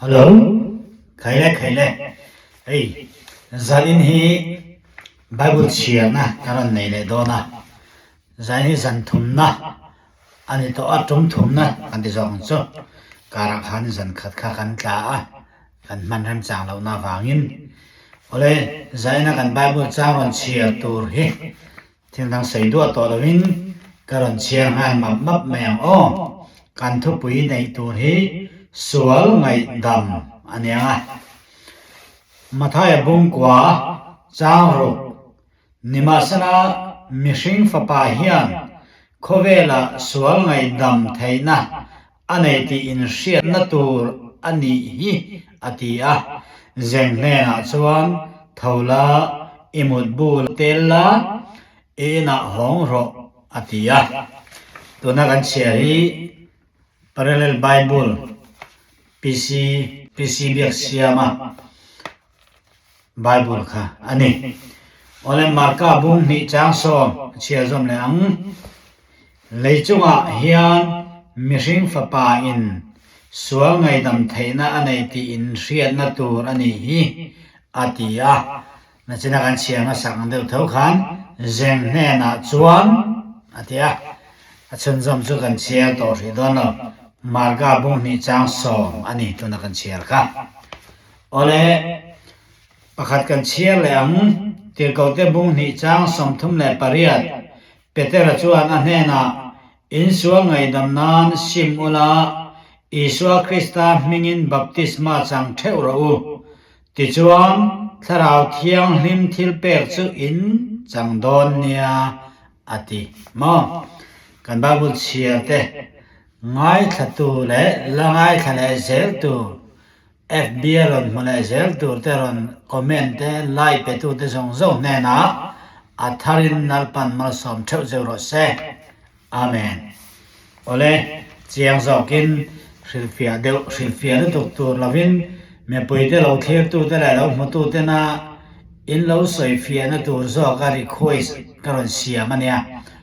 Hello, Khaile khaile, hei zalin hi Bible chhiarna ka rawn nei leh dawn a, zan hi zan thumna a ni tawh a, tum thumna kan ti zawk ang chu, karah khan zan khat kha kan tla a, kan hman remchang lohna avangin awle zaina kan Bible chang rawn chhiar tur hi Thil dang sawi duah tawh lovin ka rawn chhiar nghal map map mai ang aw. Kan thupui neih tur hi sual ngaihdam a ni ang a. Mathaia bungkua chang ruk nimahsela mihring fapa hian khawvela sual ngaihdam theihna a nei tih inhriatna tur a nih hi a ti a, Zeng hnenah chuan tho la, i mutbu tel la, i inah hawng rawh a ti a. Tuna kan chhiar hi Parallel Bible PC PC Biaksiama Bible kha a ni. Awle Marka bung hnih chang sawm a chhiar zawm leh ang. Lei chungah hian mihring fapa in sual ngaihdam theihna a nei tih in hriatna tur a nih hi a ti a. Nachina kan chhiar hmasak ang deuh tho khan Zeng hnenah chuan a ti a. A chhunzawm chu kan chhiar tawh hrih dawn lo. Marka bung hnih chang sawm a ni tuna kan chhiar kha. Awle, pakhat kan chhiar leh ang, Tirhkohte bung hnih chang 38, Petera chuan a hnenah, Insual ngaihdam nan sim ula, Isua Krista hmingin baptisma chang theuh rawh u. Tichuan, Thlarau Thianghlim thilpek chu in chang dawn nia, a ti. Maw? Kan Bible chhiar te ngaithlatu leh la ngaithla leh zeltu FB a rawn hmu leh zel tur te rawn comment te like pe tu te zawng zawng hnenah a tharin Lalpan malsawm theuh zeuh rawh se. Amen. Awle, chiang zawkin hrilhfiah deuh hrilhfiah lutuk tur lovin mipui te lo thlir tu te leh lo hmu tu tena in lo sawifiahna tur zawka request ka rawn siam a nia.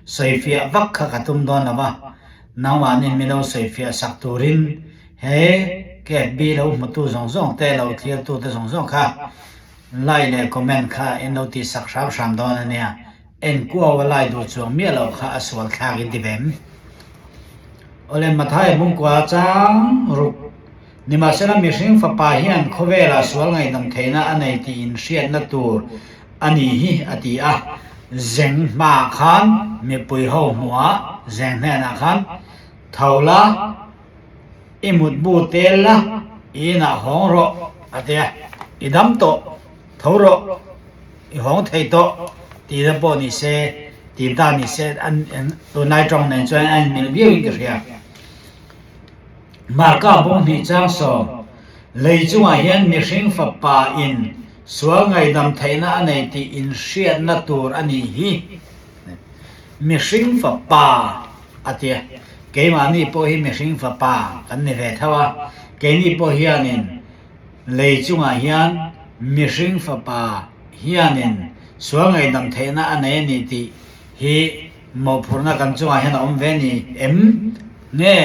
Sawifiah vak kha ka tum dawn lo va, nangmahni min lo sawifiah sak turin He KFB lo hmutu zawng zawng te, lo thlirtu te zawng zawng kha like leh comment kha in lo tih sak hram hram dawn a nia. En kuau a lai duh chuang miah loh kha a sual thlak in ti vem. Awle Mathaia bungkua chang ruk nimahsela mihring fapa hian khawvelah sual ngaihdam theihna a nei tih in hriatna tur a nih hi a ti a. Zeng hmaah khan mipui ho hmuhah zeng hnenah khan tho la, I mutbu tel la, i inah hawng rawh, a ti a. I dam tawh, tho rawh, i hawng thei tawh tih te pawh ni se, tih ta ni se, an tunlai tawng nen chuan a inmil viauin ka hria. Marka bung hnih chang sawm, Lei chungah hian mihring fapa in sual ngaihdam theihna a nei tih inhriatna tur a nih hi. Mihring fapa a ti a, keimahni pawh hi mihring fapa kan ni ve tho a, keini pawh hianin lei chungah hian mihring fapa hianin sual ngaihdam theihna a nei a ni tih hi mawhphurhna kan chungah hian a awm ve ni em nge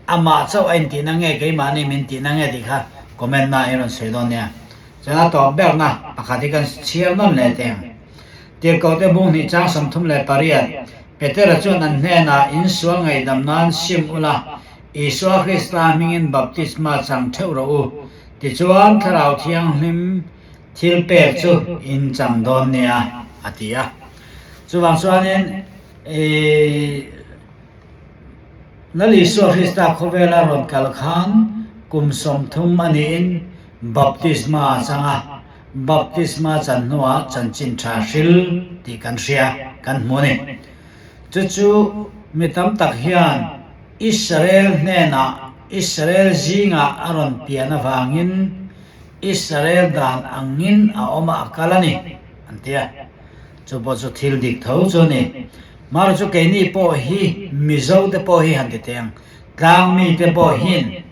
amah chauh a intihna nge keimahni min tihna nge tih kha comment na i rawn sawi dawn nia. Chuan a tawp berna pakhat hi kan chhiar nawn leh teh ang. Tirhkohte bung hnih chang 38, Petera chuan an hnenah, Insual ngaihdam nan sim ula, Isua Krista hmingin baptisma chang theuh rawh u, tichuan Thlarau Thianghlim thil pek chu in chang dawn nia, a ti a. Chuvang chuanin, i Lal Isua Krista khawvela rawn kal khan kum 30 a niin baptisma a chang a. Baptisma chan hnuah chanchin tha hril tih kan hria, kan hmu a ni. Chu chu mi tam tak hian Israel hnenah Israel zingah a rawn pian avangin Israel dan angin a awm a, a kal a ni, an ti a. Chu pawh chu thil dik tho chu a ni. Mara chu keini pawh hi Mizo te pawh hi han ti teh ang, tlang mite pawh hian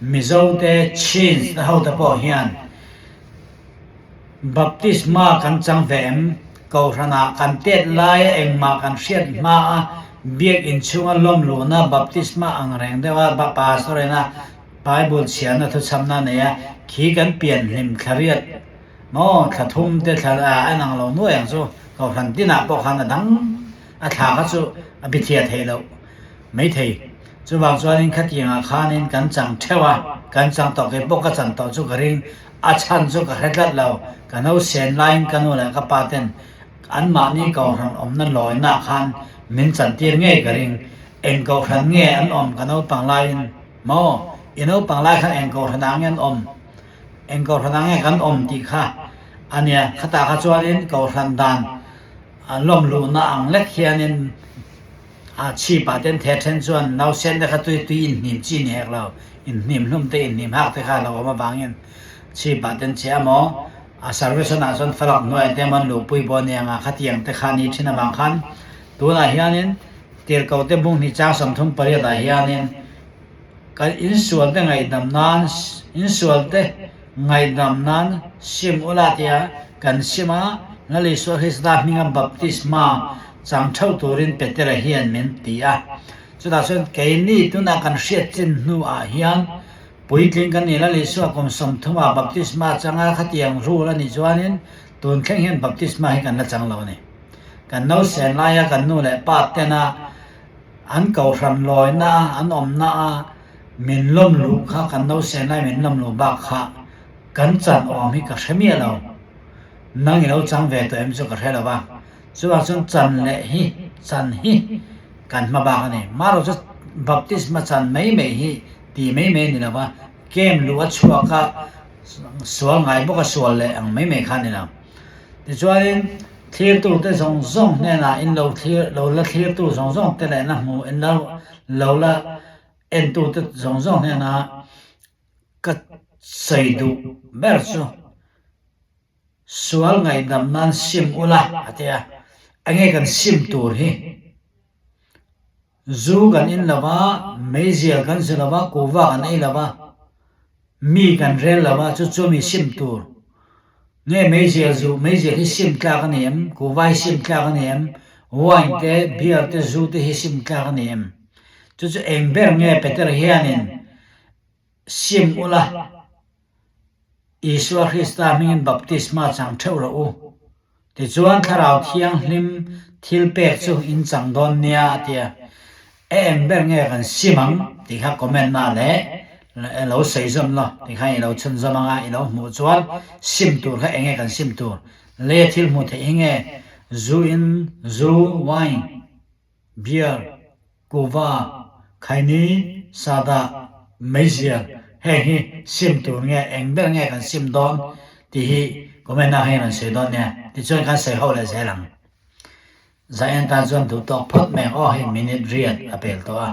Mizo te, Chins te ho te pawh hian Baptisma kan chang ve em? Kohhranah kan tet laia engmah kan hriat hmaa biak inchhunga lawm luhna baptisma ang reng deuha pastor ina. Bible chhiarna thuchhamna a nei a, khi kan pian hlim thla riat maw thla thum te thla a en ang lo nuai ang chu Kohhran tinah pawh khan a dang a thla kha chu a bithliah theih loh maithei. Chuvang chuanin khatiangah khanin kan chang theuh a, kan chang tawh kei pawh ka chan tawh chu ka ring, a chhan chu ka hre tlat lo, ka no sen laiin ka nu leh ka pa ten anmahni Kohhran awmna lawinaah khan min chantir ngei ka ring, eng Kohhran nge an awm ka naupang laiin maw? I naupang lai khan eng Kohhran ah nge an awm? Eng Kohhran ah nge kan awm tih kha a nia, khatah kha chuanin Kohhran dan lawm luhna ang lek hianin A chhipah ten the then chuan nausen te kha tui tui inhnim chi ni hek lo, inhnim hlum te inhnim hak te kha a lo awm avangin chhipah ten che a maw? A service hunah chuan falak hnuaiah te emaw an luhpui pawh a ni ang a, khatiang te kha a ni thin avang khan tunah hianin tirhkoh te bung hnih chang 38 ah hianin kan insual te ngaihdam nan insual te ngaihdam nan sim ula tia kan sim a, Lal Isua Krista hminga baptisma chang theuh turin Petera hian min ti a. Chutah chuan keini tuna kan hriat chin hnuah hian puitling kan ni. Lal Isua kum 30 ah baptisma changa khatiang rul a nih chuanin tun thleng hian baptisma hi kan la chang lo a ni. Kan nausen laia kan nu leh pa tena an kohhran lawina a, an awmna a min lawm luh kha kan nausen lai min lawm luh bak kha kan chan awm hi ka hre miah lo. Nang i lo chang ve tawh em chu ka hre lo va. Chuvang chuan chan leh hi chan hi kan hma bak a ni. Marawh chu baptisma chan mai mai hi ti mai mai a ni lo va, kem luh a chhuak a, sual ngai bawk a sual leh ang mai mai kha a ni lo. Tichuanin thlirtute zawng zawng hnenah in lo thlir lo la thlirtu zawng zawng te leh na hmu in lo lo la entute zawng zawng hnenah ka sawi duh ber chu Sual ngaihdam nan sim ula a ti a, enge kan sim tur hi? Zu kan in lo va, meizial kan zu lo va, kuhva kan ei lo va, mi kan rel lo va, chu chu mi sim tur. Nge meizial zu, meizial hi sim tlak a ni em? Kuhva hi sim tlak a ni em? Wine te, beer te, zu te hi sim tlak a ni em? Chu chu eng ber nge Peter hianin sim ula? Isua Krista hmingin baptisma chang theuh rawh u. Tichuan Thlarau Thianghlim thil pek chu in chang dawn nia a ti a. E eng ber nge kan sim ang tih kha comment na leh lo sawi zawm lo tih kha i lo chhun zawm anga i lo hmuh chuan sim tur kha enge kan sim tur lei a thil hmuh theih hi nge zu in zu wine Beer, kuva, khaini, sahdah, meizial heng hi sim tur nge eng ber nge kan sim dawn tih hi comment ah hian rawn sawi dawn nia. Tichuan kan sawi ho leh zel ang. Zaien tan chuan duh tawk phawt mai ang aw hei minute riat a pel tawh a.